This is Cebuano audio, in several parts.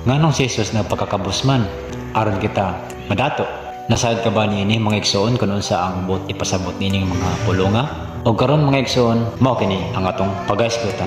Nganong si Jesus nagpakakabos man aron kita madato? Nasayod ka ba niini, mga igsoon, kung unsa ang buot ipasabot niining mga pulonga? O karon, mga igsoon, mao kini ang atong pagahisgutan.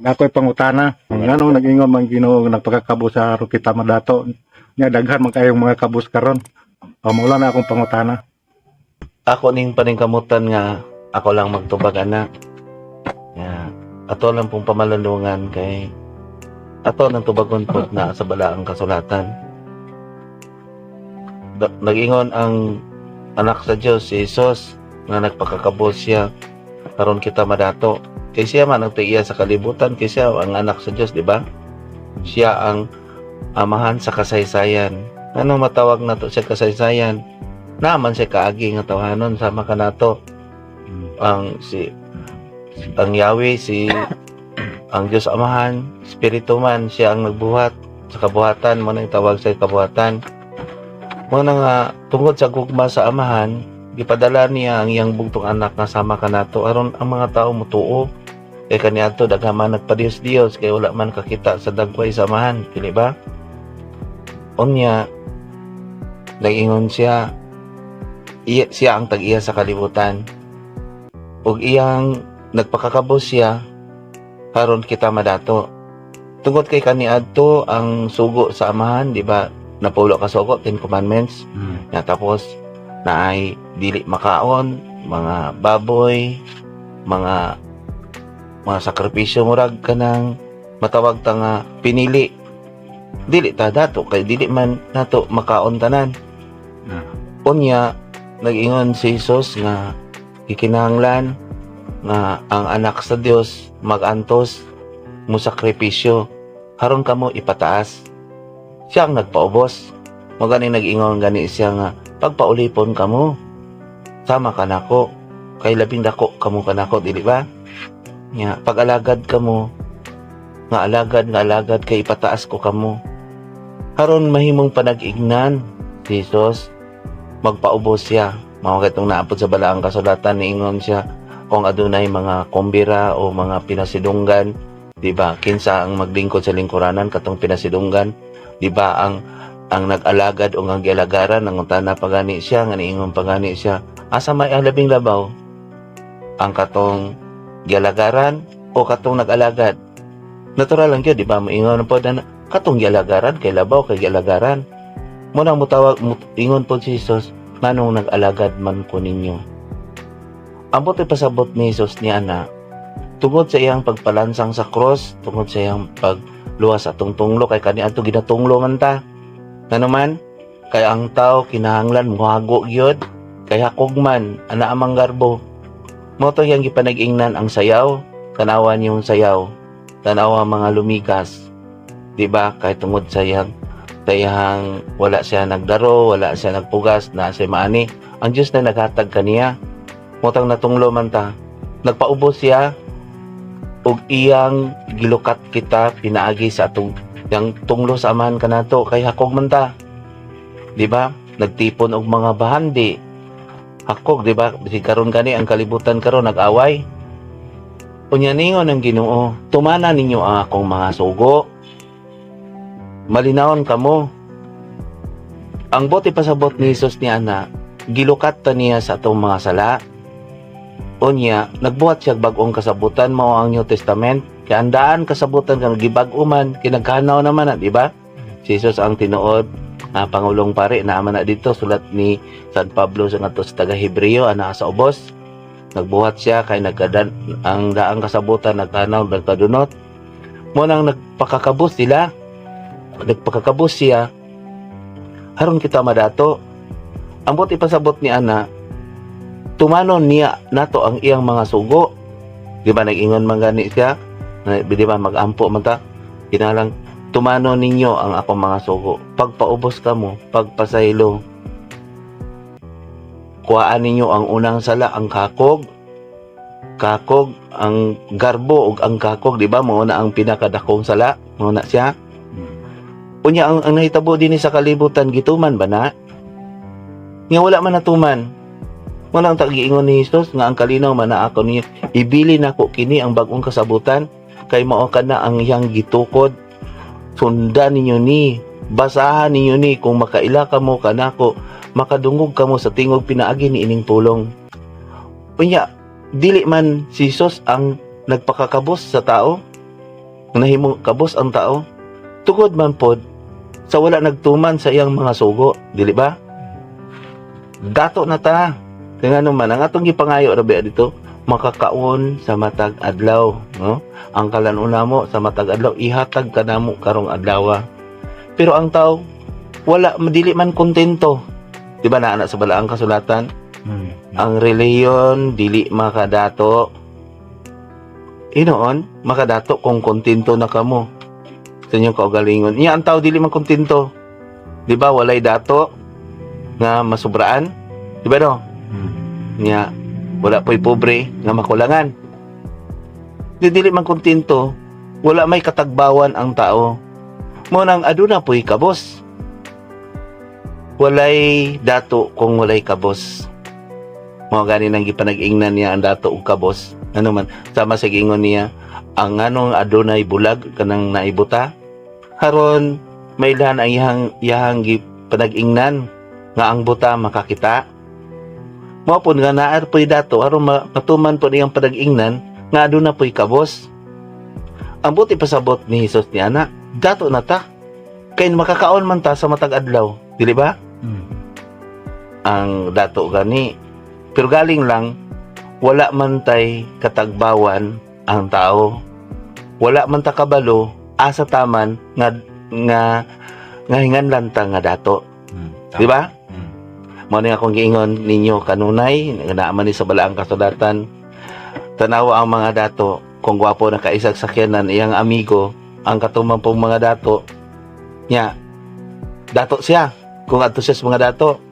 Ako'y pangutana. Ngano nag-ingon man Ginoo nga nagpakakabos sa aron kita madato? Nya daghan man kayong mga kabos karon. O mao na akong pangutana. Ako ning paningkamutan nga ako lang magtubag ana. Nga ato lang pong pamalandungan kay ato nang tubagon pod na sa balaang kasulatan. Nag-ingon ang anak sa Dios, si Jesus, nga nagpakakabos siya aron kita madato. Kay siya man ang tiiya sa kalibutan, kay siya ang anak sa Dios, di ba? Siya ang amahan sa kasaysayan. Ano matawag nato siya kasaysayan? Naman siya kaagi nga tawhanon sama kanato ang si ang Yahweh, si ang Diyos Amahan, Espiritu man siya ang nagbuhat sa kabuhatan mo, nang tawag sa kabuhatan mo na nga tungod sa gugma sa Amahan, gipadala niya ang iyang bugtong anak nga sama kanato aron ang mga tao mutuo. Kay kaniadto daghan man nagpadiyos-diyos kay wala man kakita sa dagway sa Amahan, dili ba? Unya nag-ingon siya, iya, siya ang tag-iya sa kalibutan ug iyang nagpakakabos siya aron kita madato tungod kay kaniadto ang sugo sa Amahan, di ba? Napulo ka sugo, 10 Commandments. Ya, tapos naay dili makaon mga baboy, mga sakripisyo, murag kanang matawag ta nga pinili, dili ta dato kay dili man nato makaon tanan. Unya nag-ingon si Jesus nga gikinahanglan nga ang anak sa Dios magantos, mo sakripisyo aron kamo ipataas. Siya ang nagpaubos mo. Gani nag-ingon gani siya nga pagpaulipon kamo sama kanako kay labing dako kamo kanako, dili ba? Nya pag-alagad kamo nga alagad kay ipataas ko kamo aron mahimong panag-ignan. Si Jesus magpaubos siya. Mao katong naapod sa balaang kasulatan, niingon siya kung adunay mga kumbira o mga pinasidunggan, di ba? Kinsa ang maglingkod sa lingkuranan katong pinasidunggan, di ba? Ang nag-alagad o ang gialagaran? Nangutana pa gani siya nga niingon pa gani siya, asa may ang labing labaw, ang katong gialagaran o katong nag-alagad? Natural lang gyud, di ba? Moingon pod na katong gialagaran kay labaw kay gialagaran mo. Nang mutawag ingon pod si Jesus, nganong nag-alagad man ko ninyo? Ambot ipasabot ni Jesus niya na tungod sa iyang pagpalansang sa cross, tungod sa iyang pagluwas sa atong tunglo, kay kaniadto ginatunglo man ta. Ngano man kay ang tao kinahanglan mohago gyud kay hakog man ana amang garbo. Mo to iyang gipanag-ingnan ang sayaw. Tanawan yung sayaw, tanawa mga lumikas, di ba? Kay tungod sa iyang wala siya nagdaro, wala siya nagpugas na siya maani, ang Dios na naghatag kaniya. Motang natunglo man ta, nagpaubos siya ug iyang gilukat kita pinaagi sa atong yang tunglo sa Amahan kanato kay hakog man ta, di ba? Nagtipon og mga bahandi, hakog, di ba? Si karon gani ang kalibutan karon nag-away. Unya ningon ang Ginoo, tumana ninyo ang akong mga sugo, malinawon kamo. Ang bote pasabot ni Jesus ni ana, gilukat ta niya sa atong mga sala. Unya nagbuhat siya bag-ong kasabutan, mao ang New Testament. Kay ang daan kasabutan kan gibag-o man, kinaghanaw naman na, di ba? Si Jesus ang tinuod nga pangulong pari na man na dito sulat ni San Pablo sa ngadto sa taga Hebreo ana sa ubos. Nagbuhat siya kay nagkadan ang daang kasabutan nagtanaw, nagkadunot. Mo nang nagpakakabos sila, nagpakakabos siya aron kita madato. Ambot ipasabot ni ana, tumanon niya nato ang iyang mga sugo. Di ba nag-ingon man gani siya na, di ba, mag-ampo man ta, kinalang tumanon ninyo ang akong mga sugo, pagpaubos kamo, pagpasaylo, kuhaan ninyo ang unang sala, ang kakog. Kakog, ang garbo ug ang kakog, di ba? Mao na ang pinakadakong sala, mao na siya. Unya ang nahitabo dinhi sa kalibutan, gituman ba na? Nga wala man natuman. Wala ang tagiingon ni Jesus nga ang kalinaw man na ako niya. Ibili nako kini ang bag-ong kasabutan kay mao ka na ang iyang gitukod. Sundan ninyo ni, basahan ninyo ni kung makaila kamo kanako, makadungog kamo sa tingog pinaagi ni ining pulong. Unya, dili man si Jesus ang nagpakakabos sa tao, nahimong kabos ang tao, tugod man pod sa wala nagtuman sa iyang mga sugo, dili ba? Dato na ta. Kaya nga naman, ang atong gipangayo ra ba dito, makakaon sa matag adlaw, no? Ang kalan-on mo sa matag adlaw, ihatag ka namo karong adlaw. Pero ang tao, wala, dili man kontento. Di ba naa na sa balaang kasulatan? Ang relihiyon dili makadato. Inoon, makadato kung kontento na kamo sa inyong kaugalingon. Iya, ang tao dili man kontento. Di ba walay dato nga masubraan? Di ba no? Nya wala po'y pobre nga makulangan. Di dili man kontento, wala may katagbawan ang tao. Mo nang aduna po'y kabos. Walay dato kung walay kabos. Mao gani nang gipanag-ingnan niya ang dato ug kabos. Ano man, sama sa giingon niya, ang anong adunay bulag kanang naibuta, haron mailhan ang iyahang gipanag-ingnan nga ang buta makakita. Mao pud nga naa po'y dato aron matuman po niyang panag-ingnan nga aduna po'y kabos. Ang buti pasabot ni Hesus ni ana, dato na ta. Kay makakaon man ta sa matag adlaw, dili ba? Ang dato gani. Pero galing lang wala man tay katagbawan ang tao. Wala man ta kabalo asa taman nga nga nga hinganlan ta nga dato. Di ba? Mao ni akong giingon ninyo kanunay nga naa man ni sa balaang kasulatan. Tanawa ang mga dato kung gwapo na kaisag sakyanan iyang amigo ang katuman pong mga dato nya dato siya kung adto siya sa mga dato.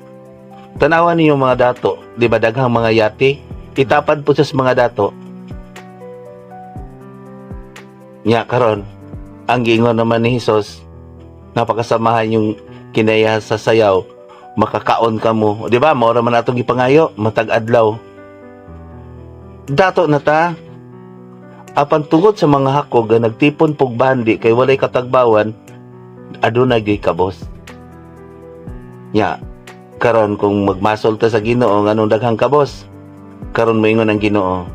Tanawa ninyo mga dato, di ba daghang mga yate, itapad po siya sa mga dato nya. Karon ang giingon naman ni Hesus, napakasamahan yung kinaya sa sayaw, makakaon ka mo, di ba? Mao ra man atong gipangayo matag adlaw, dato na ta. Apan tungod sa mga hakog nga nagtipon pog bandi kay walay katagbawan, aduna gyud kabos. Nya karon kung magmasol ta sa Ginoo nganong daghang kabos, karon moingon ang Ginoo,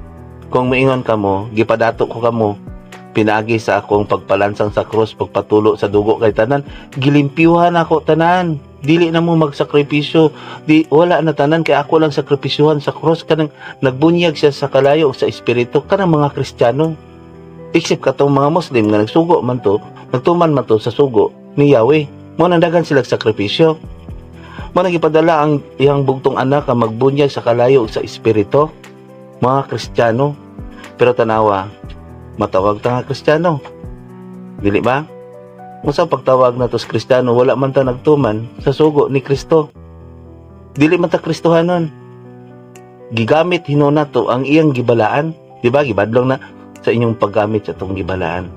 kung moingon kamo gipadato ko kamo pinaagi sa akong pagpalansang sa krus, pagpatulo sa dugo, kay tanan gilimpyuhan ako tanan, dili na mo magsakripisyo, di wala na tanan kay ako lang sakripisyuhan sa krus. Kanang nagbunyag siya sa kalayo sa espiritu kanang mga Kristiyano, except katong mga Muslim nga nagsugo man to, nagtuman man to sa sugo ni Yahweh. Mo nang daghan sila sakripisyo. Mo nang gipadala ang iyang bugtong anak nga magbunyag sa kalayo sa espiritu mga Kristiyano. Pero tanawa, matawag ta nga Kristiyano, dili ba? Unsa pagtawag nato sa Kristiyano, wala man ta nagtuman sa sugo ni Kristo? Dili man ta Kristohanon. Gigamit hinuon nato ang iyang gibalaan, di ba? Gibadlong na sa inyong paggamit sa atong gibalaan.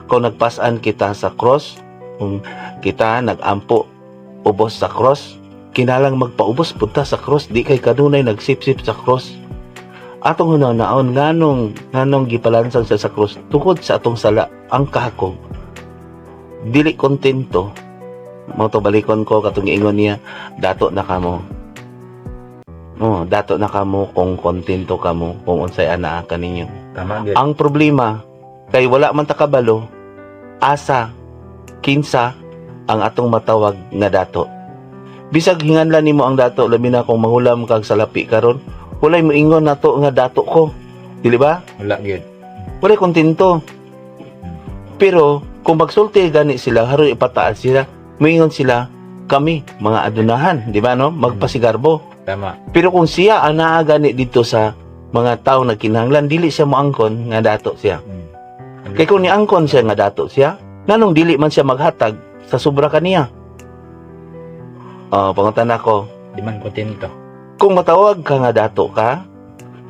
Kung nagpasan kita sa cross, kung kita nagampo ubos sa cross, kinalang magpaubos punta sa cross, di kay kanunay nagsipsip sa cross. Atong hunahunaon nganong gipalansang siya sa cross tungod sa atong sala. Ang kahakog dili kontento. Mo to balikon ko katong giingon niya, dato na kamo. Oh, dato na kamo kung kontento kamo kung unsay anaa kaninyo. Tama gyud. Ang problema kay wala man ta kabalo asa kinsa ang atong matawag nga dato. Bisag hinganlan nimo ang dato, labi na kung mahulam kag salapi karon, walay moingon nato nga dato ko. Dili ba? Wala gyud. Walay kontento. Pero kung magsulti gani sila, haron ipataas sila, moingon sila, kami mga adunahan, di ba no? Magpasigarbo. Tama. Pero kung siya ang naa gani dito sa mga tao na kinahanglan, dili siya moangkon nga dato siya. Kay kung niangkon siya nga dato siya, nganong dili man siya maghatag sa sobra kaniya? Oh, pangutan ako, Di man kontento. Kung matawag ka nga dato ka,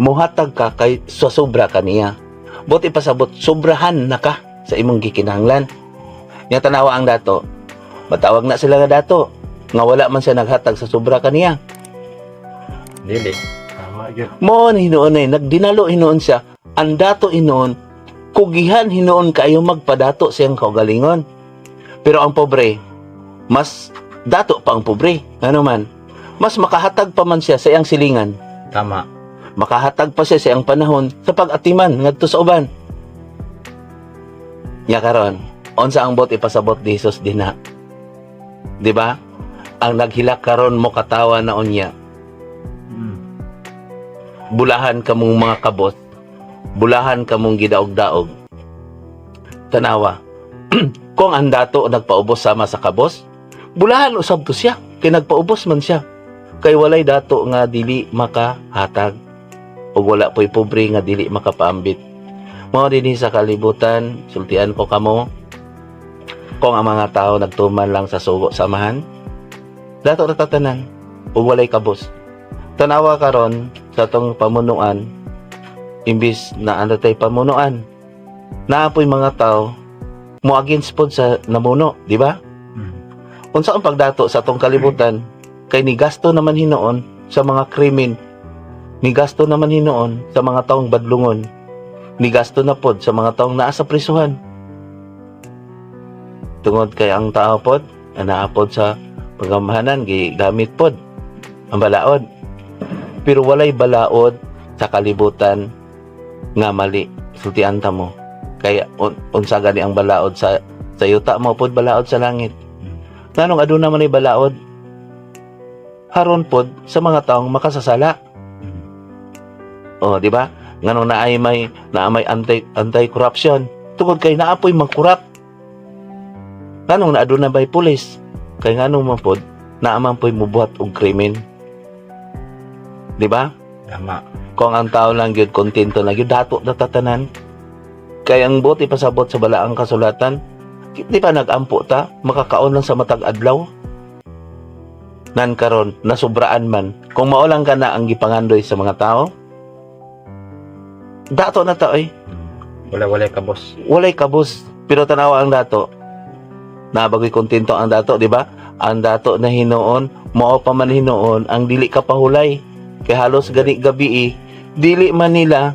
muhatag ka kay sa sobra kaniya. Buot ipasabot, sobrahan na ka sa imong gikinahanglan. Nya tanawa ang dato. Matawag na sila nga dato nga wala man siya naghatag sa sobra kaniya. Dili. Tama gyud. Mo ni hinuon eh, nagdinalo hinuon siya. Ang dato hinuon, kugihan hinuon kayo magpadato siyang kaugalingon. Pero ang pobre, mas dato pa ang pobre. Ano man, mas makahatag pa man siya sa iyang silingan. Tama. Makahatag pa siya sa iyang panahon sa pag-atiman ngadto sa uban. Nya karon, unsa ang bot ipasabot ni Jesus dinha? Di ba? Ang naghilak karon mo katawa na unya. Bulahan kamong mga kabot, bulahan kamong gidaog-daog. Tanawa, kung ang dato nagpaubos sama sa kabos, bulahan usab to siya, kay nagpaubos man siya. Kay walay dato nga dili makahatag, ug wala po'y pobre nga dili makapaambit. Mao dinhi sa kalibutan, sultian ko kamo, kung ang mga tao nagtuman lang sa sugo samahan, dato ra tatanan, ug walay kabos. Tanawa karon sa atong pamunuan, imbis na ano tay pamunuan, naapoy mga tao mo against pod sa namuno, di ba? Unsa ang pagdato sa atong kalibutan kay ni gasto naman hinuon sa mga krimen, ni gasto naman hinuon sa mga taong badlungon, ni gasto na pod sa mga taong naa sa prisuhan. Tungod kay ang tao pod naa pod sa pagamahanan, gigamit pod ang balaod. Pero walay balaod sa kalibutan nga mali, sultian ta mo. Kay unsa gani ang balaod sa yuta mo pod balaod sa langit. Nganong aduna man ay balaod? Haron pod sa mga taong makasasala. Oh, di ba? Nganong naay may anti corruption? Tungod kay naapoy magkurap. Nganong na aduna bay pulis? Kay nganong man pod naa man poy mubuhat og krimen. Di ba? Tama. Kung ang tao lang gyud kontento na gyud, dato na tatanan. Kay ang buot ipasabot sa balaang kasulatan, di ba nagampo ta makakaon lang sa matag adlaw? Nan karon nasubraan man, kung mao lang kana ang gipangandoy sa mga tao, dato na ta oy. Wala walay kabos. Walay kabos. Pero tanawa ang dato, nabagoy kontento ang dato, di ba? Ang dato na hinuon mao pa man hinuon ang dili ka pahulay kay halos gani gabi eh, dili man nila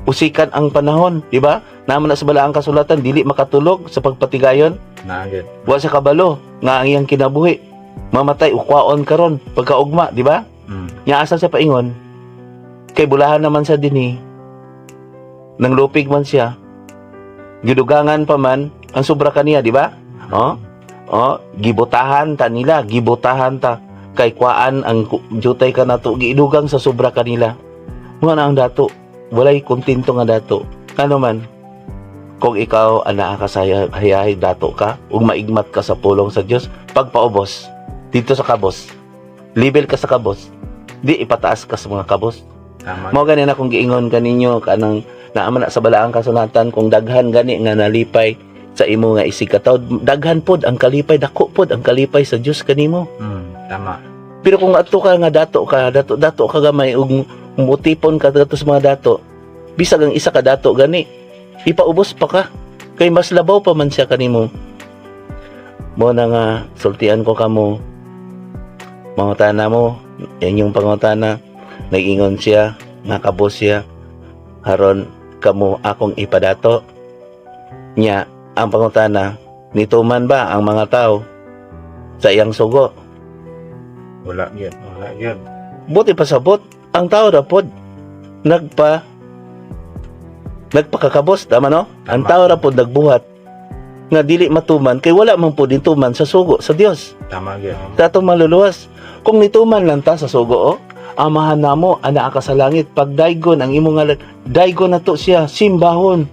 usikan ang panahon, di ba? Naman na sa balaang kasulatan, dili makatulog sa pagpatigayon. Naa gyud. Wa siya kabalo nga ang iyang kinabuhi mamatay ukwaon karon pagkaugma, di ba? Nya asa siya paingon? Kay bulahan naman sa dinhi. Nang lupig man siya. Gidugangan pa man ang sobra kaniya, di ba? Oh. Oh, gibutahan ta nila, gibutahan ta kay kuaan ang jutay ka nato gidugang sa sobra kanila. Mga na ang dato, walay kontento nga dato. Kano man kung ikaw anaa ka sa hayahay dato ka ug maigmat ka sa pulong sa Dios, pagpaubos dito sa kabos, level ka sa kabos, di ipataas ka sa mga kabos. Tama. Mao gani na kung giingon kaninyo kanang naa man na sa balaang kasulatan, kung daghan gani nga nalipay sa imo nga isig katawod, daghan pod ang kalipay, dako pod ang kalipay sa Dios kanimo. Tama. Pero kung adto ka nga dato ka, dato dato ka gamay ug mutipon ka kadto sa mga dato, bisag ang isa ka dato gani, ipaubos pa ka kay mas labaw pa man siya kanimo. Mo na nga sultian ko kamo, mangutana mo, yan yung pangutana, nag-ingon siya nga kabos siya haron kamo akong ipadato. Nya ang pangutana, nituman ba ang mga tao sa iyang sugo? Wala gyud. Wala gyud. Buti pasabot, ang tao ra pod nagpakakabos, tama no? Ang Tama. tao ra pod nagbuhat nga dili matuman kay wala man pod nituman sa sugo sa Dios. Tama gyud. Sa atong maluluwas, kung nituman lang ta sa sugo, oh, Amahan namo, anaa ka sa langit, pagdaygon ang imong ngalan, daygon na to siya, simbahon.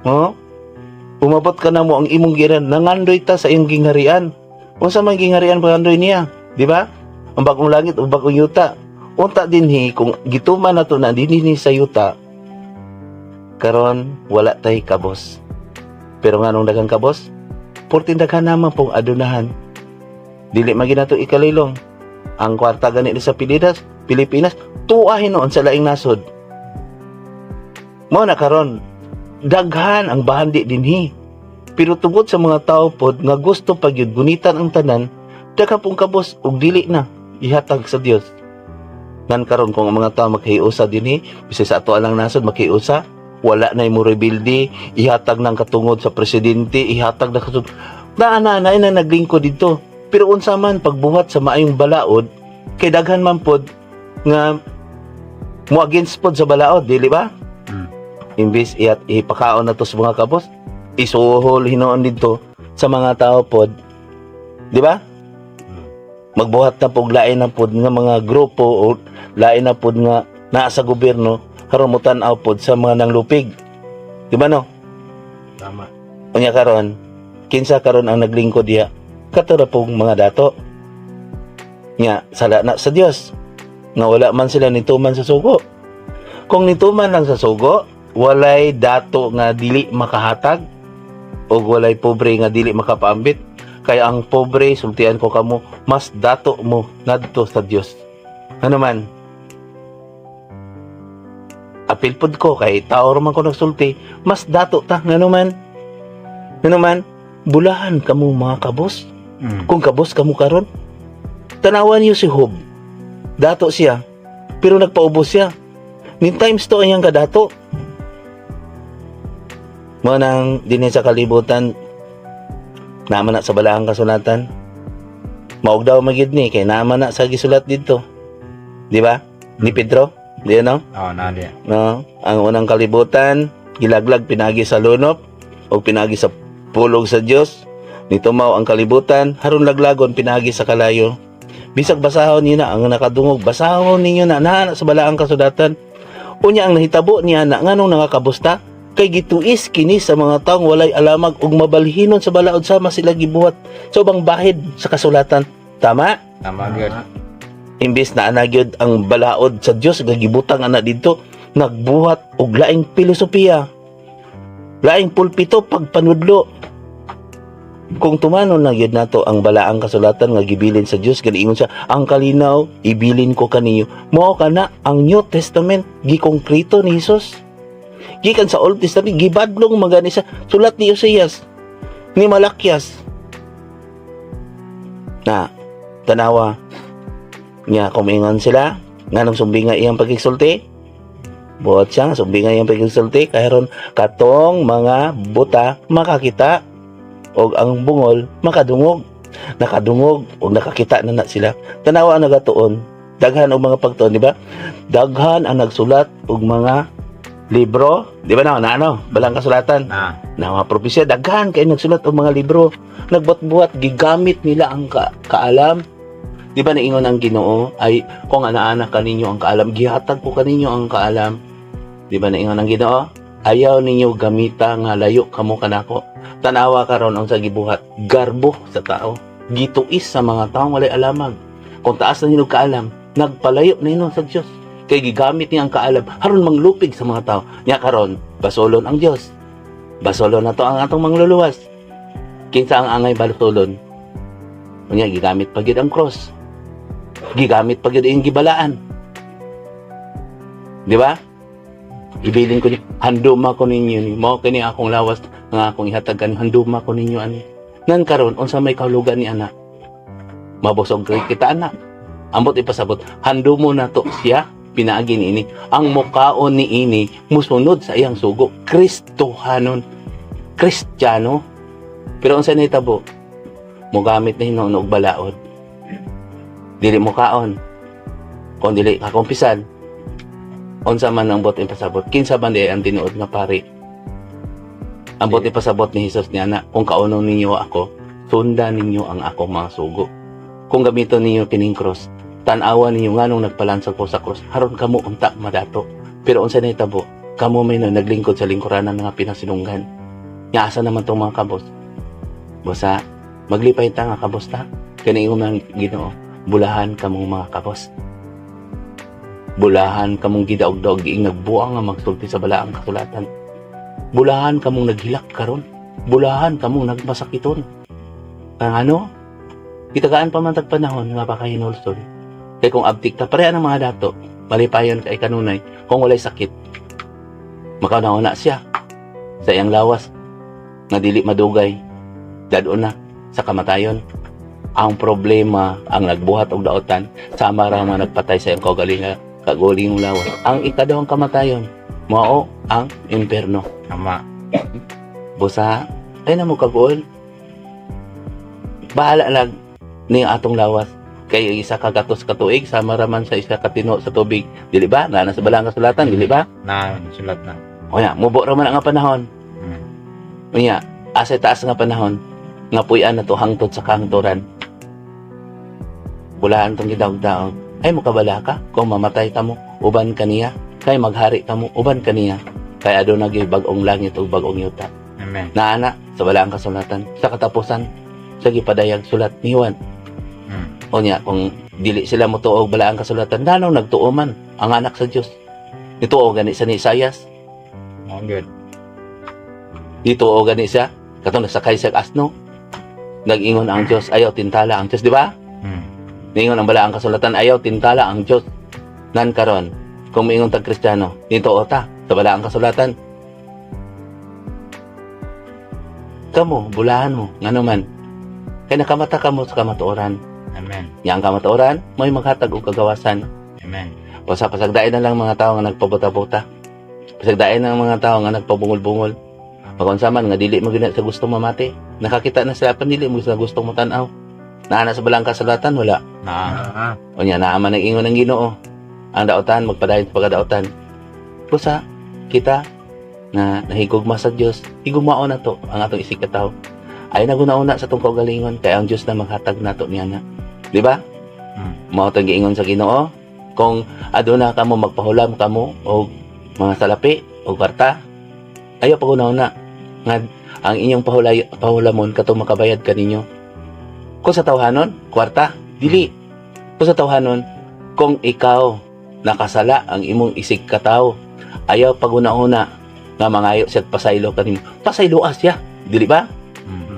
Oh? Umabot ka na mo ang imong giran, nangandoy ta sa iyong gingharian. Unsa man gingharian pangandoy niya, di ba? Ang bagong langit o bagong yuta. Unta dinhi kung gituman na to na dinhi ni sa yuta, karon wala tay kabos. Pero nganong daghang kabos? Portin daghan naman pong adunahan. Dili man ginato ikalilong. Ang kwarta gani ni sa Pilipinas, tuwa hinuon sa laing nasod. Mo na karon daghan ang bahandi dinhi. Pero tungod sa mga tao pod nga gusto pa gyud gunitan ang tanan, daghan pong kabos ug dili na ihatag sa Dios. Ngan karon kung ang mga tao maghiusa dinhi, bisan sa ato lang nasod maghiusa, wala na mo rebuildi, ihatag ng katungod sa presidente, ihatag na katungod. Na na na na naglingkod dito. Pero unsa man pagbuhat sa maayong balaod, kay daghan man pod nga mo against pod sa balaod, dili ba? Mm. Imbis iat ipakaon na to sa mga kabos, isuhol hinuon dito sa mga tao pod. Di ba? Mm. Magbuhat na pog lain na pod nga mga grupo o lain na pod nga naa sa gobyerno karon mo tan-aw pod sa mga nanglupig. Di ba no? Tama. Unya karon, kinsa karon ang naglingkod diha? Kato ra pong mga dato. Nya sala na sa Dios. Nga wala man sila nituman sa sugo. Kung nituman lang sa sugo, walay dato nga dili makahatag o walay pobre nga dili makapaambit. Kaya ang pobre, sultian ko kamo, mas dato mo ngadto sa Dios. Ano man? Apil pod ko kay tao ra man ko nagsulti, mas dato ta ngano man? Ngano man? Bulahan kamo mga kabos. Kung kabos kamo karon, tanawan niyo si Job. Dato siya, pero nagpaubos siya. Nin times to ang iyang kadato. Mo nang dinhi sa kalibutan, naman na sa balaang kasulatan. Maog daw magyud ni kay naman na sa gisulat didto. Di ba? Ni Pedro, di no? Oh, na diya. No? Ang unang kalibutan, gilaglag pinagi sa lunop o pinagi sa pulog sa Dios. Nitumaw ang kalibutan, haron laglagon pinagi sa kalayo. Bisag basahon niyo na ang nakadungog, basahon ninyo na naa sa balaang kasulatan. Unya ang nahitabo niya na nganong nangakabusta kay gituis kini sa mga taong walay alamag ug mabalhinon sa balaod sama sila gibuhat sa ubang bahid sa kasulatan. Tama? Tama gyud. Imbes na anagyod ang balaod sa Dios gagibutang ana didto, nagbuhat og laing filosofiya, laing pulpito pagpanudlo. Kung tumanon na gyud nato ang balaang kasulatan nga gibilin sa Dios, ganiingon siya, "Ang kalinaw ibilin ko kaninyo." Mao kana ang New Testament, gikongkrito ni Jesus gikan sa Old Testament, gibadlong magani sa sulat ni Oseas, ni Malakias na tanawa niya. Kumingon sila, nganong sumbinga iyang pagigsulti? Buot siya nga sumbinga iyang pagigsulti kay katong mga buta makakita og ang bungol makadungog. Nakadungog og nakakita na na sila. Tanawa ang nagatuon, daghan og mga pagtuon, di ba? Daghan ang nagsulat og mga libro, di ba na na ano balang kasulatan Na. Na mga propesya, daghan kay nagsulat og mga libro, nagbuhat-buhat, gigamit nila ang kaalam. Di ba naingon ang Ginoo ay kung ana-ana kaninyo ang kaalam, gihatag ko kaninyo ang kaalam. Di ba naingon ang Ginoo, ayaw ninyo gamita nga layo kamo kanako. Tanawa karon ang sa gibuhat, garbo sa tao, gituis sa mga taong walay alamag. Kung taas na ninyo kaalam, nagpalayo na ninyo sa Dios kay gigamit niya ang kaalam haron manglupig sa mga tao. Nya karon basolon ang Dios, basolon na to ang atong mangluluwas. Kinsa ang angay basolon? Unya gigamit pa gyud ang cross, gigamit pa gyud ang gibalaan, di ba? Ibilin ko ni handuma ko ninyo ni mao kini akong lawas nga akong ihatag kani, handuma ko ninyo ani. Ngan karon unsa may kahulugan ni ana? Mabusog kay kita ana. Ambot ipasabot, handumo na to siya pinaagi ni ini. Ang mukaon ni ini musunod sa iyang sugo, Kristohanon, Kristiyano. Pero unsa nahitabo? Mogamit na hinuon og balaod, dili mukaon kung dili kakumpisan. Unsa man ang buot ipasabot? Kinsa man di ang tinuod nga pari? Ang buot ipasabot ni Jesus niya na kung kaunon ninyo ako, sundan ninyo ang akong mga sugo. Kung gamiton ninyo kining cross, tan-awa ninyo nganong nagpalansag ko sa cross haron kamo unta madato. Pero unsa nahitabo? Kamo may no naglingkod sa lingkuranan nga pinasinunggan. Nya asa naman tong mga kabos? Basta maglipay ta nga kabos ta. Kani ingon ng Ginoo, bulahan kamong mga kabos. Bulahan kamong gidaog-daog giing nagbuang nga magsulti sa balaang kasulatan. Bulahan kamong naghilak karon. Bulahan kamong nagmasakiton. Ang ano? Gitagaan pa man tag panahon nga pakahinulsol. Kay kung abtik ta pareha ng mga dato, malipayon kay kanunay kung walay sakit. Makauna-una siya sa iyang lawas. Nga dili madugay, dad-on na sa kamatayon. Ang problema, ang nagbuhat og daotan, sama ra mga nagpatay sa iyang kaugalingon kagulingong lawas. Ang ikaduhang kamatayon, mao ang impierno. Tama. Busa, ay na mo kaguol. Bahala lang ni atong lawas. Kay isa ka gatos ka tuig, sama raman sa isa ka tino sa tubig. Dili ba? Naa na sa balaang kasulatan, dili ba? Na sulat na. Unya, mubo ra man ang panahon. Unya, asa taas nga panahon, nga puy-an na to hangtod sa kahangturan. Bulahan tong gidaog-daog. Ay mukabala ka kung mamatay ka mo, uban kaniya. Kay maghari ka mo, uban kaniya. Kay aduna gyud bag-ong langit ug bag-ong yuta. Amen. Naana sa balaang kasulatan sa katapusan sa gipadayag sulat ni Juan. Unya, kung dili sila motuo og balaang kasulatan, nganong nagtuo man ang anak sa Dios? Nituo gani sa ni Isayas, Oh, good. nituo gani siya katong nasakay siya og asno. Nag-ingon ang Dios, "Ayaw tintala ang Dios," di ba? Niingon ang balaang kasulatan, "Ayaw tintala ang Dios." Nan karon, kung miingon tag Kristiyano, nituo ta sa balaang kasulatan. Kamo, bulahan mo, ngano man. Kay nakamata kamo sa kamatuoran. Amen. Nya ang kamatuoran, mo'y maghatag og kagawasan. Amen. Basta pasagdain na lang mga tao nga nagpabuta-buta. Pasagdain na ang mga tao nga nagpabungol-bungol. Pag man nga dili mo gina sa gusto mamati. Nakakita na sila pa dili mo sa gusto mo tan-aw. Naa na sa balang kasulatan, wala. Na. Unya naa man ang ingon ng Ginoo. Ang daotan magpadayon sa pagkadaotan. Busa kita na nahigugma sa Dios, higugmaon na to ang atong isig katawo. Ay naguna-una sa atong kaugalingon kay ang Dios na maghatag nato niya na. Di ba? Mao tong giingon sa Ginoo, kung aduna kamo magpahulam kamo og mga salapi o kwarta, ayaw paguna-una nga ang inyong pahulay, pahulamon katong makabayad kaninyo. Kung sa tawhanon, kwarta, dili. Kung sa tawhanon, kung ikaw nakasala ang imong isig katawo, ayaw paguna-una nga mangayo siya at pasaylo kanimo. Pasayloa siya, dili ba?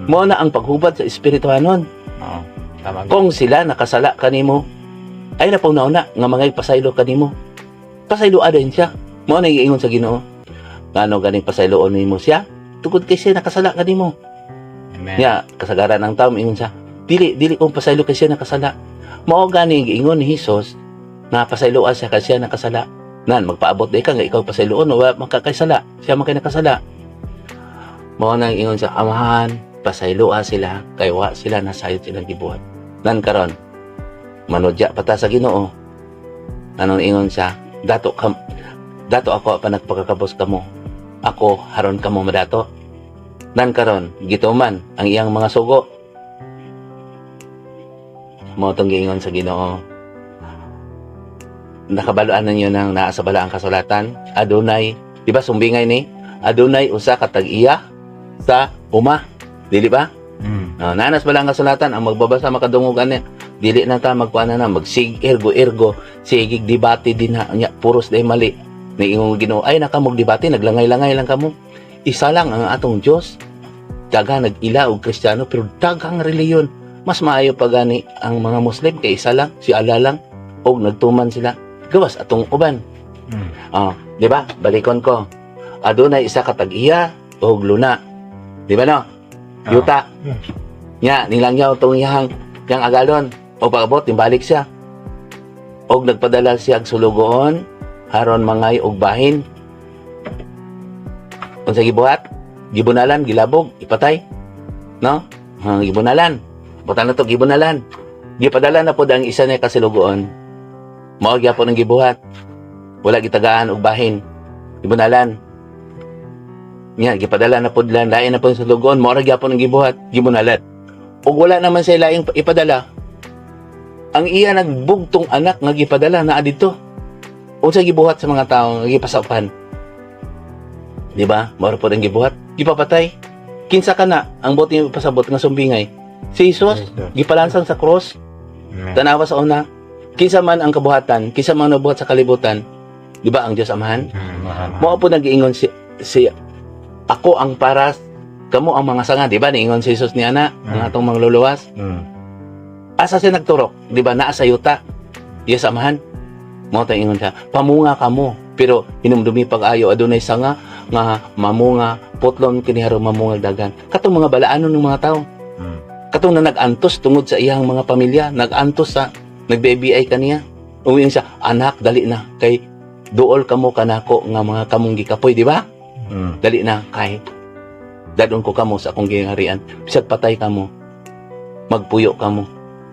Mao na ang paghubad sa espirituhanon. Oo. Tama. Kung sila nakasala kanimo, ay na una nga mga pasaylo kanimo. Pasayloa din siya. Mao na giingon sa Ginoo. Ngano ganing pasayloon nimo siya? Tungod kay siya nakasala kanimo. Amen. Nya kasagaran ang tao ingon siya, dili dili kong pasaylo kay siya nakasala. Mao gani giingon ni Hesus nga pasayloa siya kay siya nakasala. Nan magpaabot di ka nga ikaw pasayloon wa makakaysala, siya man kay nakasala. Mao nang ingon sa Amahan, pasayloa sila kay wa sila nasayod silang gibuhat. Nan karon manudya pa ta sa Ginoo. Anong ingon siya? Dato kam dato ako pa nagpakakabos kamo. Ako haron kamo madato. Nan karon gituman ang iyang mga sugo. Mao tong giingon sa Ginoo. Nakabaloan ninyo nang naa sa balaang kasulatan, adunay, di ba sumbingay ni? Adunay usa ka tag-iya sa uma. Dili ba? No, nanas balaang kasulatan ang magbabasa makadungog ani. Dili na ta magkuan na magsig ergo ergo sigig debate din na nya puros day mali. Niingon Ginoo ay nakamog debate, naglangay-langay lang kamo. Isa lang ang atong Dios. Daghang nag-ila og Kristiyano pero daghang reliyon. Mas maayo pa gani ang mga Muslim kay isa lang, si Allah lang og nagtuman sila. Gawas atong uban. Ah, di ba? Balikon ko. Adunay isa ka tag-iya og luna. Di ba no? Yuta. Nya, nilangyaw tong iyang yang agalon. O pag-abot, nimbalik siya. Og nagpadala siya og sulugoon haron mangay og bahin. Unsa gibuhat? Gibunalan, gilabog, ipatay. No? Ha, gibunalan. Butan na to, gibunalan. Gipadala na pod ang isa niya kasulugoon. Mao gyapon ang gibuhat. Wala gitagaan og bahin. Gibunalan. Nya, gipadala na pod lan, lain na pod sa sulugoon, mao ra gyapon ang gibuhat, gibunalan. Ug wala naman siya laing ipadala. Ang iya nagbugtong anak nga gipadala naa didto. Unsa gibuhat sa mga tao nga gipasaupan? Di ba? Mao ra pod ang gibuhat. Gipapatay. Kinsa kana ang buot ipasabot nga sumbingay? Si Jesus, gipalansang sa cross. Amen. Tanawa sa una. Kinsa man ang kabuhatan, kinsa man ang nabuhat sa kalibutan, di ba ang Dios Amahan? Mahal. Mao po nag-iingon si ako ang paras, kamo ang mga sanga, di ba? Niingon si Jesus niya na, ang atong mga luluwas. Asa siya nagturok? Di ba? Naa sa yuta. Yes, Amahan. Mao tayong ingon siya. Pamunga kamo. Pero hinumdumi pag-ayo adunay sanga nga mamunga, putlon kini aron mamunga daghan. Katong mga balaanon ng mga tao. Katong na nag-antos tungod sa iyang mga pamilya, nag-antos sa nag-BBI kaniya. Uwi siya, "Anak, dali na kay duol kamo kanako nga mga kamong gikapoy," di ba? "Dali na kay dadon ko kamo sa akong gingharian. Bisag patay kamo, magpuyo kamo,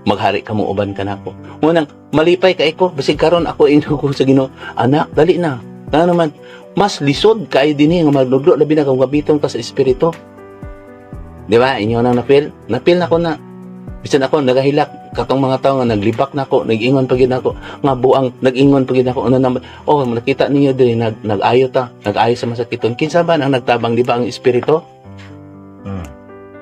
maghari kamo uban kanako." Munang malipay kay ko bisag karon ako ingon ko sa Ginoo, "Anak, dali na." Nga naman mas lisod kay dinhi nga magluglo, labi na kung gabiton ka sa espiritu. Di ba? Inyo nang na-feel? Na-feel na ko na. Bisan ako nagahilak katong mga tao nga naglibak na ako, nag-ingon pa gid ako nga buang, nag-ingon pa gid ako ano naman. Oh, nakita ninyo diri nag-ayo ta, nag-ayo sa masakiton. Kinsa ba ang nagtabang, di ba ang espiritu?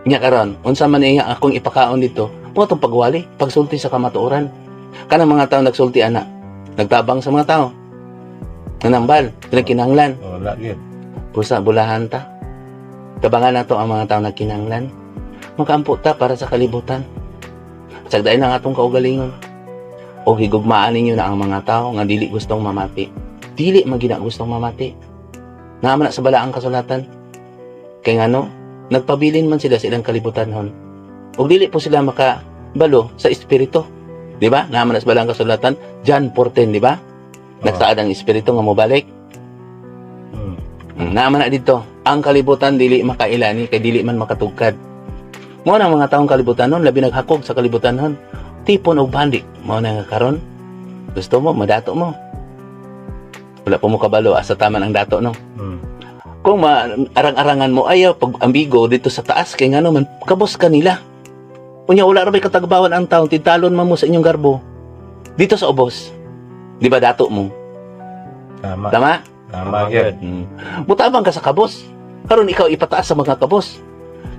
Nya karon, unsa man iya akong ipakaon dito? Mo tong pagwali, pagsulti sa kamatuoran. Kanang mga tao nagsulti ana, nagtabang sa mga tao. Nanambal, kinahanglan. Wala gyud. Busa bulahan ta. Tabangan nato ang mga tao nagkinahanglan. Makaampo ta para sa kalibutan. Sagdain ang atong kaugalingon. O higugmaan ninyo na ang mga tao nga dili gustong mamati. Dili man gina gustong mamati. Naa man na sa balaang kasulatan. Kay ngano, nagpabilin man sila sa ilang kalibutan hon. Ug dili po sila makabalo sa espiritu. Di ba? Naa man na sa balaang kasulatan, John 14, di ba? Nagsaad ang espiritu nga mobalik. Naa man na dito. Ang kalibutan dili makailani kay dili man makatugkad. Mo na ang mga taong kalibutan nun, labi naghakog sa kalibutan nun. Tipon og bandi. Mo na nga karon. Gusto mo, madato mo. Wala po mo kabalo, asa taman ang dato, no? Kung arang-arangan mo, ayaw, pag ambigo dito sa taas, kay ngano man, kabos kanila. Unya, wala ra may katagbawan ang taon, tintalon man mo sa inyong garbo. Dito sa ubos. Di ba dato mo? Tama. Tama? Tama gyud. Mutabang ka sa kabos. Karon ikaw ipataas sa mga kabos.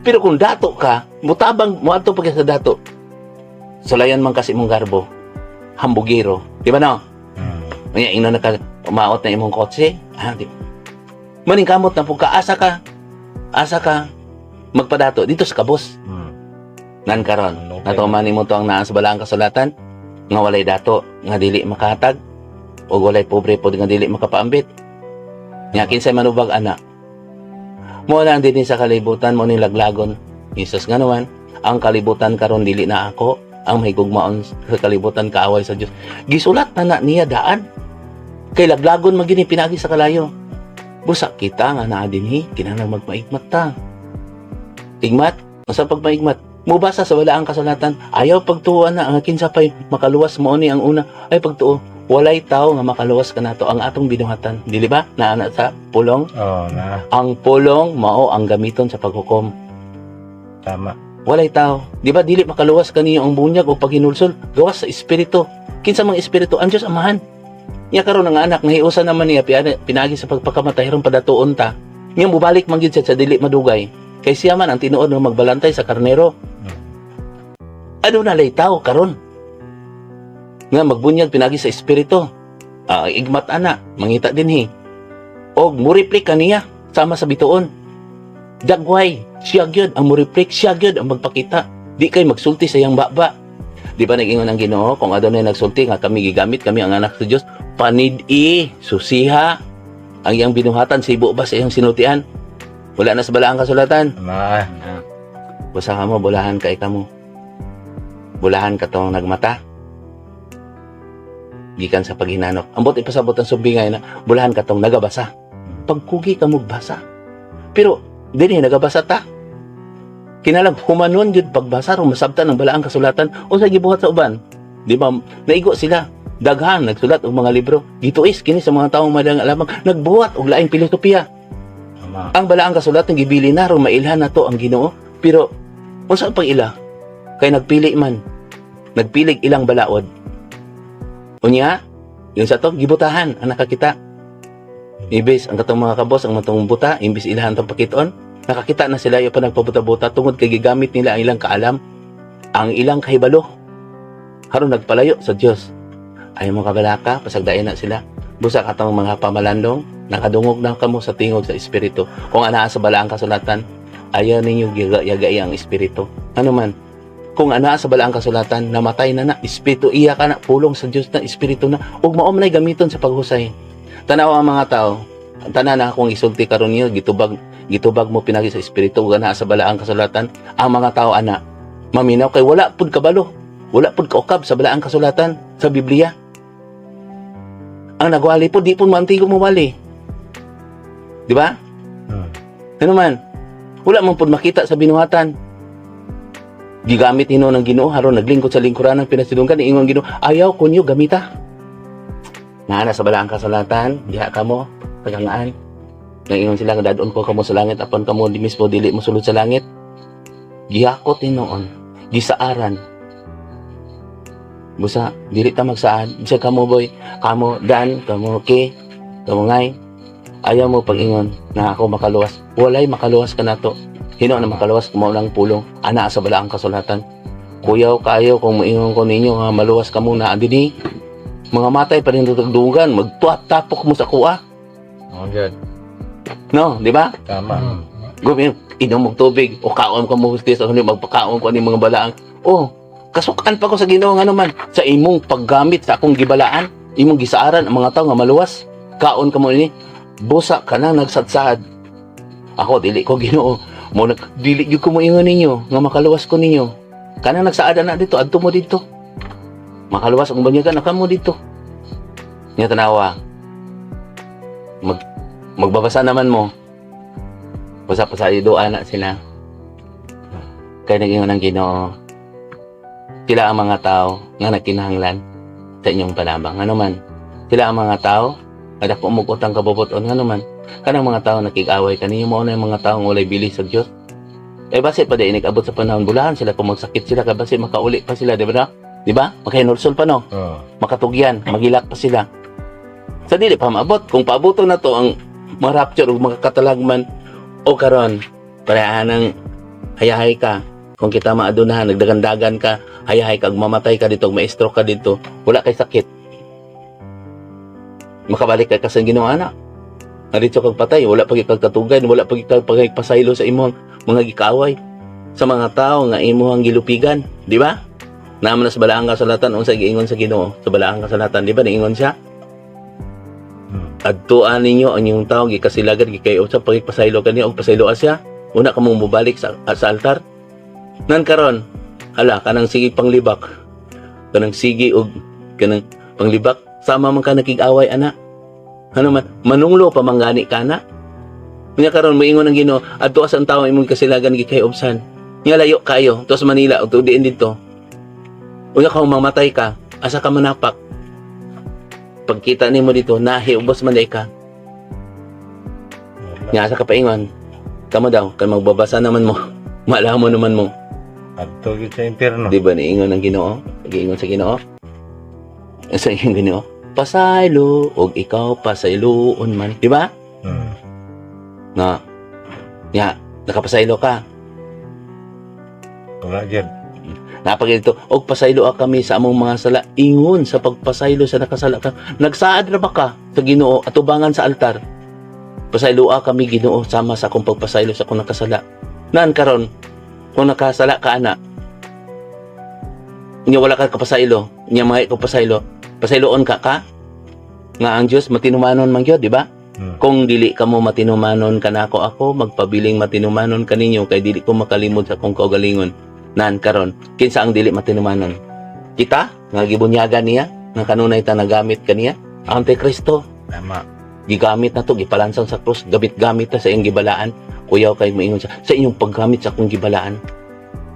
Pero kung dato ka, mutabang moadto pa ka sa dato. Sulayan man kasi imong garbo. Hambugiro. Di ba no? Unya ingnon na ka umaot na imong kotse. Ah, di. Maning kamot na pud ka asa ka. Asa ka magpadato dito sa kabos. Nan karon. Natuman nimo to ang naa sa balaang kasulatan nga walay dato nga dili makahatag o walay pobre pod nga dili makapaambit. Nya kinsay manubag ana? Mo na ang dinhi sa kalibutan mo ning laglagon. Jesus nga naman, ang kalibutan karon dili na ako ang mahigugmaon sa kalibutan kaaway sa Dios. Gisulat na na niya daan. Kay laglagon man gini pinagi sa kalayo. Busa kita nga naa dinhi kinahanglan magmaigmat ta. Igmat, unsa pagmaigmat? Mubasa sa balaang kasulatan, ayaw pagtuo na ang kinsa pay makaluwas mo ni ang una ay pagtuo. Walay tao nga makaluwas kanato ang atong binuhatan. Dili ba? Naa na sa pulong. Oh, na. Ang pulong mao ang gamiton sa paghukom. Tama. Walay tao. Di ba dili makaluwas kaniyo ang bunyag o paghinulsol? Gawas sa espiritu. Kinsa mang espiritu? Ang Diyos Amahan. Nya karon ang anak nahiusa naman niya pinagi sa pagpakamatay aron padatuon ta. Nya mubalik man gyud siya sa dili madugay. Kay siya man ang tinuod nga magbalantay sa karnero. Ano na lay tao karon? Nga magbunyag pinagi sa espiritu. Ah, igmat ana, mangita dinhi. Og mureplik kaniya sama sa bituon. Dagway, siya gyud ang mureplik, siya gyud ang magpakita. Di kay magsulti sa iyang baba. Di ba nag-ingon ang Ginoo kung adunay nagsulti nga kami gigamit kami ang anak sa Dios, panid-i, susiha ang iyang binuhatan sibo ba sa iyang sinultian? Wala na sa balaang kasulatan. Na. Busa ka mo, bulahan kay kamo. Bulahan ka tong nagmata. Gikan sa paghinanok. Ambot ipasabot ang sumbingay na bulahan ka tong nagabasa. Pagkugi ka basa. Pero dinhi nagabasa ta. Kinalang humanon jud pagbasa ron masabtan ang balaang kasulatan unsa gibuhat sa uban. Di ba naigo sila daghan nagsulat og mga libro. Gituis kini sa mga taong madang lamang nagbuhat og laing filosofiya. Tama. Ang balaang kasulatan gibili na ron mailhan na to ang Ginoo. Pero unsa pang ila? Kay nagpili man. Nagpilig ilang balaod. Unya, yun sa to gibutahan ang nakakita. Ibis ang katong mga kabos ang matong buta, imbis ilahan tong pakiton, nakakita na sila yung pa nagpabuta-buta tungod kay gigamit nila ang ilang kaalam, ang ilang kahibalo. Haron nagpalayo sa Dios. Ayaw mo kabalaka, pasagdain na sila. Busa katong mga pamalandong, nakadungog na kamo sa tingog sa espiritu. Kung anaa sa balaang kasulatan, ayaw ninyo yagay ang espiritu. Ano man, kung anaa sa balaang kasulatan, namatay na na, espiritu iya ka na, pulong sa Dios na, espiritu na, ug mao man ay gamiton sa paghusay. Tanaw ang mga tao, Ang tanan na akong isulti karon niyo, gitubag gitubag mo pinagi sa espiritu ug naa sa balaang kasulatan. Ang mga tao ana maminaw kay wala pud kabalo. Wala pud kaukab sa balaang kasulatan sa Biblia. Ang nagwali po, di po mantigo mawali. Di ba? Hmm. Ano man? Wala man pud makita sa binuhatan. Gigamit hino ng Ginoo haron naglingkod sa lingkuran ng pinasidunggan, ingon Ginoo, "Ayaw kunyo gamita." Naa na sa balaang kasulatan, diha kamo tagangaan. Nang sila nga dadon ko kamo sa langit apan kamo di mismo dili mo sulod sa langit. Gihakot hinuon, gisaaran. Busa dili ta magsaad, bisa kamo boy, kamo dan, kamo ke, kamo ngay. Ayaw mo pag-ingon na ako makaluwas. Walay makaluwas ka nato. Hino na makaluwas mao lang pulong ana sa balaang kasulatan. Kuyaw kayo kung moingon ko ninyo nga maluwas ka muna dinhi. Mga matay pa rin tutugdugan, magtuat tapok mo sa kuha. Oh, good. No, di ba? Tama. Gumi, inom og tubig o kaon ka mo hustis o magpakaon ko ani mga balaang. Oh, kasukan pa ko sa Ginoo nga naman sa imong paggamit sa akong gibalaan, imong gisaaran ang mga tao nga maluwas. Kaon ka mo ini, busa ka na nagsadsad. Ako dili ko Ginoo. Mo nag dili gyud ko moingon ninyo nga makaluwas ko ninyo. Kanang nagsaad na dito, adto mo dito. Makaluwas ang banyagan na kamo dito. Nya tanawa. Magbabasa naman mo. Basta pa sa idoa na sila. Kaya nag-ingon ng Ginoo, sila ang mga tao nga nagkinahanglan sa inyong panabang. Ano man, sila ang mga tao nga dako mo utang kabubuton. Ano man, kanang mga tao nakig-away kaniyo, mao na yung mga tao nga walay bili sa Dios. Eh basit pa di abot sa panahon bulahan sila kung magsakit sila kay basit makauli pa sila, di ba na? Di ba? Makahinulsol pa, no? Oh. Makatugyan, magilak pa sila. Sa dili pa maabot, kung paabuto na to ang mga rapture ug mga katalagman o karon, pareha ng hayahay ka. Kung kita maadunahan, nagdagandagan ka, hayahay ka, ug mamatay ka dito, ug ma-stroke ka dito, wala kay sakit. Makabalik ka sa Ginoo ana. Nga dito kag patay, wala pa kag katugay, wala pa kag pagpasaylo sa imong mga gikaaway, sa mga tao nga imong gilupigan, di ba? Naman na sa balaang kasulatan unsa giingon sa Ginoo sa balaang kasulatan, di ba niingon siya? "Adtuan ninyo ang inyong tao gikasilagan gikay sa pagpasaylo kaniya og pasayloa siya." Una ka mong mobalik sa altar. Nan karon, hala, kanang sige panglibak, kanang sige og kanang panglibak, sama man ka nakig-away ana. Ano man, manunglo pa man gani ka na. Unya karon moingon ang Ginoo, "Adto sa ang tawo imong kasilagan gikay obsan." Nya layo kayo, to sa Manila o diin dito. Unya kung mamatay ka, asa ka manapak? Pagkita nimo dito, nahi ubos man day ka. Nya asa ka paingon? Kamo daw, kay magbabasa naman mo. Malamo naman mo. Adto gyud sa impierno. Di ba niingon ang Ginoo? Giingon sa Ginoo. Sa iyong Ginoo, "Pasaylo og ikaw pasayloon man." Di ba? Hmm. Na. Nya, nakapasaylo ka. Wala gyud. Napag dito, "Og pasaylo kami sa among mga sala." Ingon sa pagpasaylo sa nakasala ka. Nagsaad ra ba ka sa Ginoo atubangan sa altar? "Pasaylo kami, Ginoo, sama sa akong pagpasaylo sa akong nakasala." Nan karon, kung nakasala ka ana, nya wala ka kapasaylo, nya mga ka pasaylo, pasayloon ka ka? Nga ang Dios matinumanon man gyud, di ba? Hmm. "Kung dili kamo matinumanon kanako, ako magpabiling matinumanon kaninyo kay dili ko makalimod sa akong kaugalingon." Nan karon, kinsa ang dili matinumanon? Kita nga gibunyagan niya, nga kanunay ta nagamit kaniya, ang Antikristo. Tama. Gigamit na to, gipalansang sa krus, gamit-gamit ta sa iyong gibalaan. Kuyaw kay moingon siya, "Sa inyong paggamit sa akong gibalaan."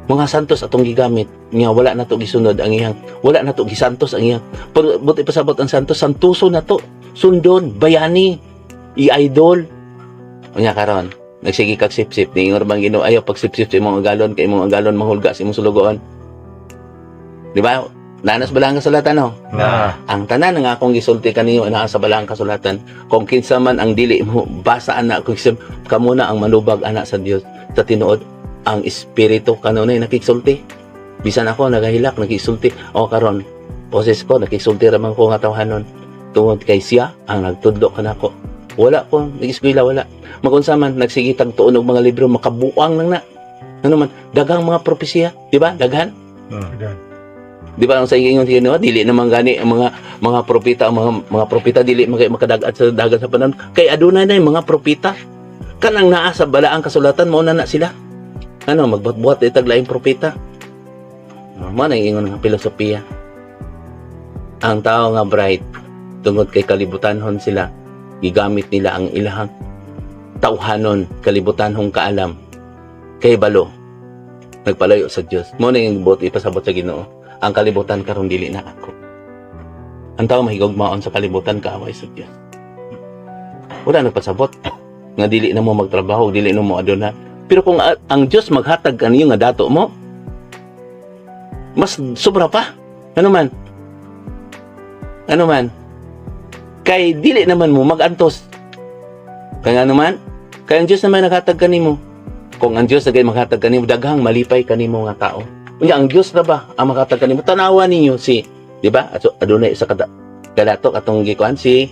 Mga santos atong gigamit, nga wala na to gisunod ang iyang, wala na to gisantos ang iyang. Pero buti pasabot ang santos, santuso na to, sundon, bayani, i-idol. Unya karon, nagsige kag sip-sip, niingon bang Ginoo, "Ayaw pag sip-sip sa imong agalon kay imong agalon mahulga sa imong sulugoon." Di ba? Nanas balaang kasulatan, no? Na. Ang tanan nga akong gisulti kaniyo naa sa balaang kasulatan. Kung kinsa man ang dili mo basa ana, kung kinsa kamo na ang manubag ana sa Dios sa tinuod, ang espiritu kanunay nakigsulti. Bisan ako nagahilak, nakisulti. O karon, boses ko nakisulti ra man ko nga tawhanon tungod kay siya ang nagtudlo kanako. Wala ko nag-eskwela, wala. Magunsa man nagsige tag tuon og mga libro, makabuang lang na. Ano man, daghang mga propesiya, di ba? Daghan. Hmm. Di ba ang sa ingon sa Ginoo, dili naman gani ang mga Mga propeta, ang mga propeta dili man kay makadag-at sa dagan sa panahon kay adunay na yung mga propeta kanang naa sa balaang kasulatan, mao na na sila. Ano magbuhat-buhat itag laing propeta? Mao na ingon nga filosofiya. Ang tao nga bright, tungod kay kalibutanhon sila, gigamit nila ang ilahang tawhanon, kalibutanhong kaalam, kay balo nagpalayo sa Dios. Mao na yung buot ipasabot sa Ginoo. Ang kalibutan karon dili na ako. Ang tao mahigugmaon sa kalibutan, kaaway sa Dios. Wala nagpasabot nga dili na mo magtrabaho, dili na mo aduna. Pero kung ang Dios maghatag kaniyo nga dato mo, mas sobra pa. Ano man? Ano man? Kay dili naman mo magantos. Kaya ano man? Kay ang Dios naman naghatag kanimo. Kung ang Dios nagay maghatag kanimo, daghang malipay kanimo nga tao. Unya ang Dios na ba ang maghatag kanimo? Tanawa ninyo si, di ba? Ato adunay isa ka kadato atong gikuan si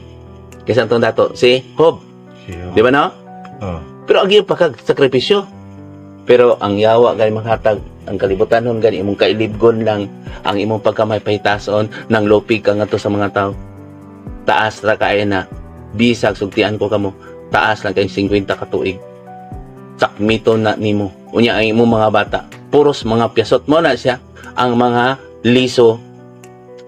kaysa atong dato si Job, Siya. di ba no? Oh. Pero agi pa kag sakripisyo. Pero ang yawa gani maghatag ang kalibutan nun, gani imong kailibgon lang ang imong pagkamay pahitason nang lupig ka ngadto sa mga tao. Taas ra kay na, bisag sugtian ko kamo, taas lang kay 50 ka tuig. Sakmito na nimo. Unya ang imong mga bata, puros mga piyasot mo na siya ang mga liso.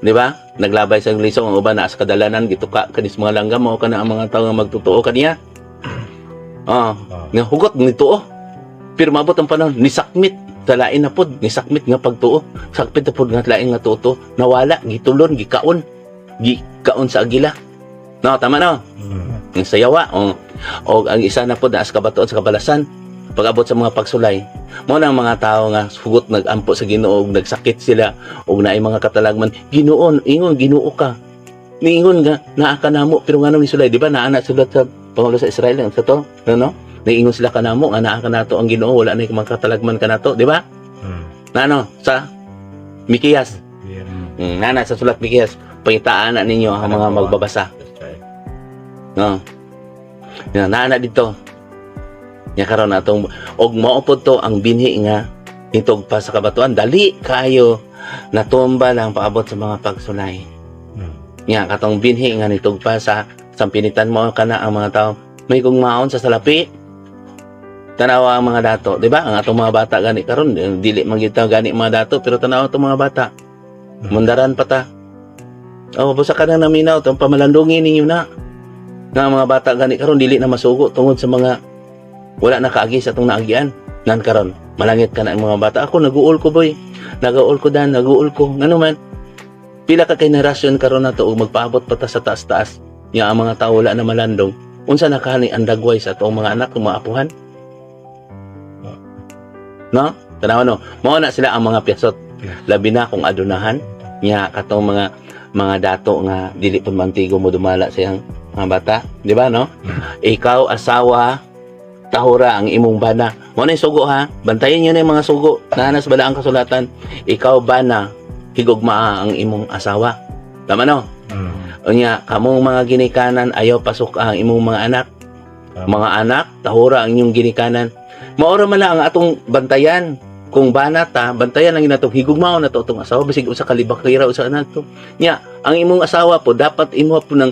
Di ba? Naglabay sa liso ang uban naa sa kadalanan, gituka kanis mga langgam mo kana ang mga tao nga magtotoo kaniya. Ah, Oh. nga hugot nito oh. Pero maabot ang panahon nisakmit sa lain na pod, nisakmit nga pagtuo, sakmit na pod nga lain nga tuo, nawala, gitulon, gikaon, gikaon sa agila. No, tama no? Ang sayawa o, o ang isa na pod na sa kabatuan sa kabalasan pag-abot sa mga pagsulay mo na ang mga tao nga hugot nagampo sa Ginoo ug nagsakit sila ug naay mga katalagman. Ginoo, ingon Ginoo ka, niingon nga naa ka namo, pero nganong isulay, di ba? Naa na sulat sa pangulo sa Israel ang sa to, no, no, niingon sila kanamo nga naa ka nato ang Ginoo, wala na mga katalagman kanato, di ba? Na ano sa Mikiyas. Nana sa sulat Mikiyas, pangitaan na ninyo ang mga magbabasa. That's right. No. Ya, naa dito. Nya karon atong og mao pod to ang binhi nga nitog pa sa kabatuan, dali kayo natumba lang paabot sa mga pagsulay. Nya katong binhi nga nitog pa sa sampinitan mo kana ang mga tao may kung maon sa salapi. Tanawa ang mga dato, di ba? Ang atong mga bata gani karon eh, dili man gyud ta gani mga dato, pero tanawa atong mga bata. Mundaran pa ta. Oh, busa ka na naminaw, tong pamalandungin ninyo na. Nga ang mga bata gani karon dili na masugo tungod sa mga wala na kaagi sa atong naagian. Nan karon, malangit ka na ang mga bata. Ako naguol ko, boy. Naguol ko dan, naguol ko. Ngano man? Pila ka henerasyon karon na to ug magpaabot pa ta sa taas-taas. Nga ang mga tao wala na malandong. Unsa na kahani ang dagway sa atong mga anak ug mga apuhan? No? Tanawa no. Mao na sila ang mga piyasot. Labi na kung adunahan nya katong mga dato nga dili pud mantigo mo dumala sa iyang mga bata, di ba no? Ikaw asawa, tahura ang imong bana. Mo na yung sugo ha. Bantayan niyo na yung mga sugo. Nahanas bala ang kasulatan. Ikaw bana, higugmaa ang imong asawa. Tama no? Unya, kamong mga ginikanan, ayaw pasok ang imong mga anak. Tama. Mga anak, tahura ang inyong ginikanan. Maura man lang ang atong bantayan. Kung bana ta, bantayan ang ginatong higugmaon na to atong asawa bisig usa ka libakira usa na to. Nya, ang imong asawa po dapat imo po ng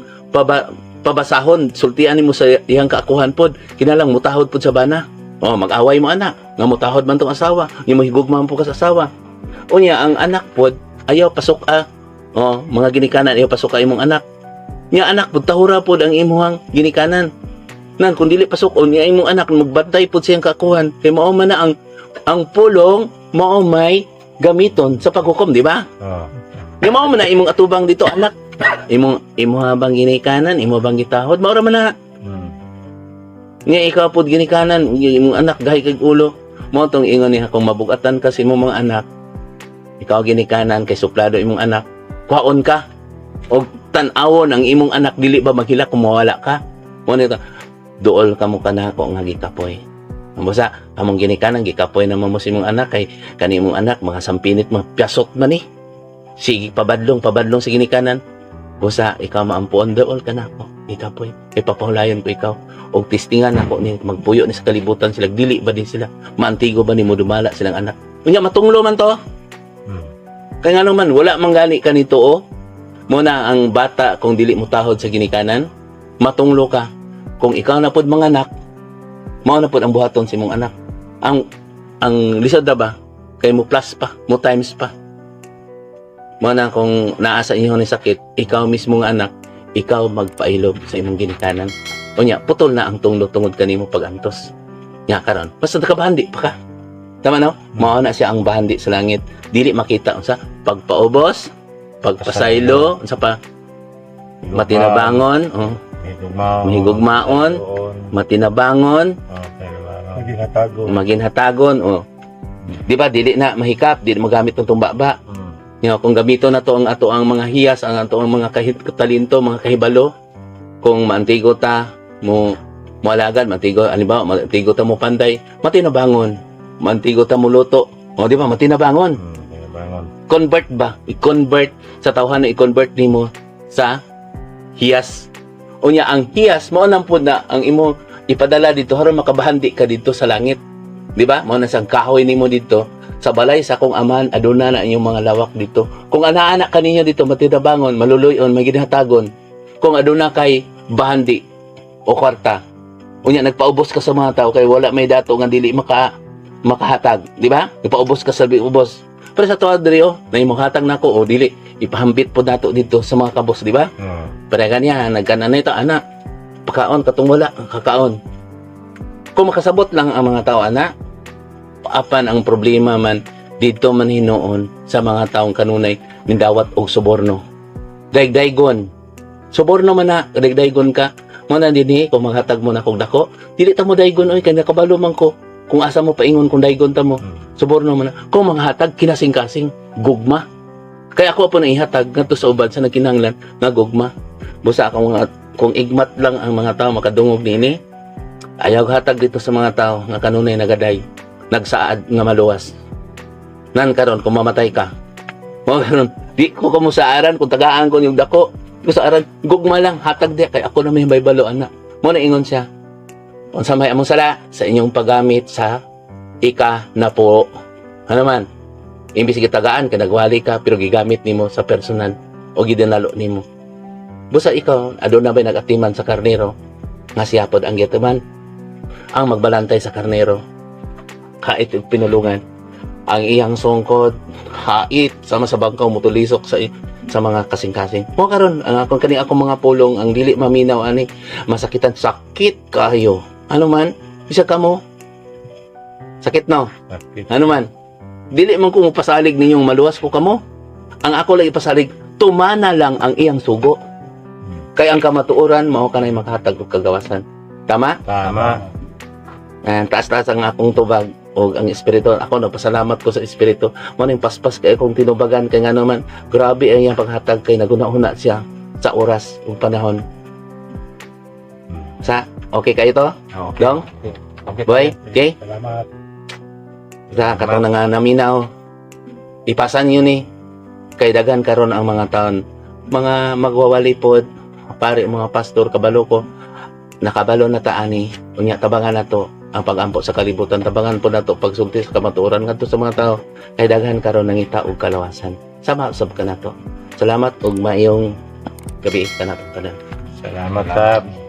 pabasahon, sultian nimo sa iyang kaakuhan pod, kinalang mutahod pod sa bana. Oh, mag-away mo anak, nga mutahod man tong asawa, imo higugma po ka sa asawa. Unya, ang anak pod ayaw pasok a. Oh, mga ginikanan ayaw pasok a imong anak. Nya anak pod tahura pod ang imuhang ginikanan. Nan kung dili pasok niya imong anak magbantay pod siyang kaakuhan kay mao man na ang pulong mao may gamiton sa paghukom, di ba? Oh. Nya mao man na imong atubang dito anak. Imong imo bang ginikanan, imo bang gitahod, mao ra man na. Nga ikaw pod ginikanan, imong anak gahi kag ulo. Mao tong ingon niya kung mabugatan ka sa imong mga anak, ikaw ginikanan kay suplado imong anak, kuhaon ka. Og tan-awon ang imong anak dili ba maghilak kung mawala ka. Mao nito, duol ka mo kanako nga gikapoy. Ang basta among ginikanan gikapoy naman mo sa imong anak kay kani imong anak mga sampinit mga piyasot man ni. Sige pabadlong pabadlong sa ginikanan. Busa ikaw maampuon dool kanako gikapoy. Ipapahulayon ko ikaw og testingan nako ni magpuyo ni sa kalibutan sila dili ba din sila maantigo ba nimo dumala silang anak. Unya matunglo man to. Kaya nga naman wala man gani kanito oh. Muna ang bata kung dili mo tahod sa ginikanan, matunglo ka. Kung ikaw na pod mga anak, mao na pod ang buhaton sa imong anak. Ang lisod na ba kay mo plus pa, mo times pa. Mao na kung naa sa inyo ni sakit, ikaw mismo nga anak, ikaw magpailob sa imong ginikanan. Unya, putol na ang tunglo tungod kanimo pagantos. Nya karon, basta nakabahandi pa ka. Tama no? Mao na siya ang bahandi sa langit. Dili makita unsa pagpaubos, pagpasaylo, unsa pa matinabangon, oh, Mahigugmaon. Mahigugmaon. Matinabangon, Oh, matinabangon. Maginatago. maginhatagon, oh. Di ba dili na mahikap, dili magamit ng tumbaba. Kung gamito na to ang ato ang mga hiyas, ang ato ang mga kahit talento, mga kahibalo, kung maantigo ta mo moalagan, maantigo, halimbawa, maantigo ta mo panday, matinabangon. Maantigo ta mo luto. O di ba, matinabangon. Matinabangon. Convert ba? I-convert sa tawhan na i-convert nimo sa hiyas. Unya ang hiyas mao nang pud na ang imo ipadala dito aron makabahandi ka dito sa langit. Di ba? Mao na sang kahoy nimo dito sa balay sa akong amahan aduna na inyong mga lawak dito. Kung ana-ana kaninyo dito matinabangon, maluluyon, maginhatagon. Kung aduna kay bahandi o kwarta. Unya nagpaubos ka sa mga tao kay wala may dato nga dili makahatag, di ba? Nagpaubos ka sa ubos. Pero sa tuwa diri oh, na imong hatag nako o dili ipahambit po nato dito sa mga kabos, di ba? Pero ganiya, nagkanan na ito, ana, pakaon, katong wala, kakaon. Kung makasabot lang ang mga tao, ana, apan ang problema man, dito man hinuon sa mga taong kanunay, mindawat og suborno. Daigdaygon. Suborno man na, daigdaygon ka. Mo na dinhi, kung maghatag mo na kog dako, dili ta mo daygon oy, kay nakabalo man ko. Kung asa mo paingon kung daygon ta mo, suborno man na. Kung manghatag, kinasing-kasing, gugma. Kaya ako po na ihatag ngadto sa uban sa nagkinahanglan nga gugma. Busa akong mga kung igmat lang ang mga tao makadungog niini. Ayaw hatag dito sa mga tao nga kanunay nagaday, nagsaad nga maluwas. Nan karon kung mamatay ka. Mo karon di ko kamusaaran kung tagaan ko yung dako. Di ko saaran gugma lang hatag di kay ako na may baybalo ana. Mo na ingon siya. Unsa may among sala sa inyong paggamit sa ika na po. Ano man? Imbis gitagaan ka nagwali ka pero gigamit nimo sa personal o gidinalo nimo. Busa ikaw aduna bay nagatiman sa karnero nga siya pod ang gituman ang magbalantay sa karnero kait og pinulungan ang iyang sungkod hait sama sa bangkaw mutulisok sa mga kasing-kasing. Mo karon ang akong kani akong mga pulong ang dili maminaw ani masakitan sakit kayo. Ano man bisa kamo sakit no. Sakit. Ano man, dili man ko mopasalig ninyong maluwas ko kamo. Ang ako lang ipasalig, tumana lang ang iyang sugo. Kay ang kamatuoran, mao kanay makahatag og kagawasan. Tama? Tama. Ayan, taas-taas ang akong tubag o ang espiritu. Ako nagpasalamat ko sa espiritu. Mo ning paspas kay akong tinubagan kay ngano man grabe ang iyang paghatag kay naguna-una siya sa oras ug panahon. Sa okay kayo to? Okay. Dong? Okay. Boy? Okay? Salamat. Sa katong nga naminaw, ipasan yun ni kay daghan karon ang mga taon mga magwawali pod pare mga pastor kabalo ko nakabalo na ta ani unya tabangan nato ang pagampo sa kalibutan tabangan po nato pagsulti sa kamatuoran ngadto sa mga tao kay daghan karon nangita og kalawasan sama usab ka nato. Salamat ug maayong gabi kanato tanan. Salamat, Sab.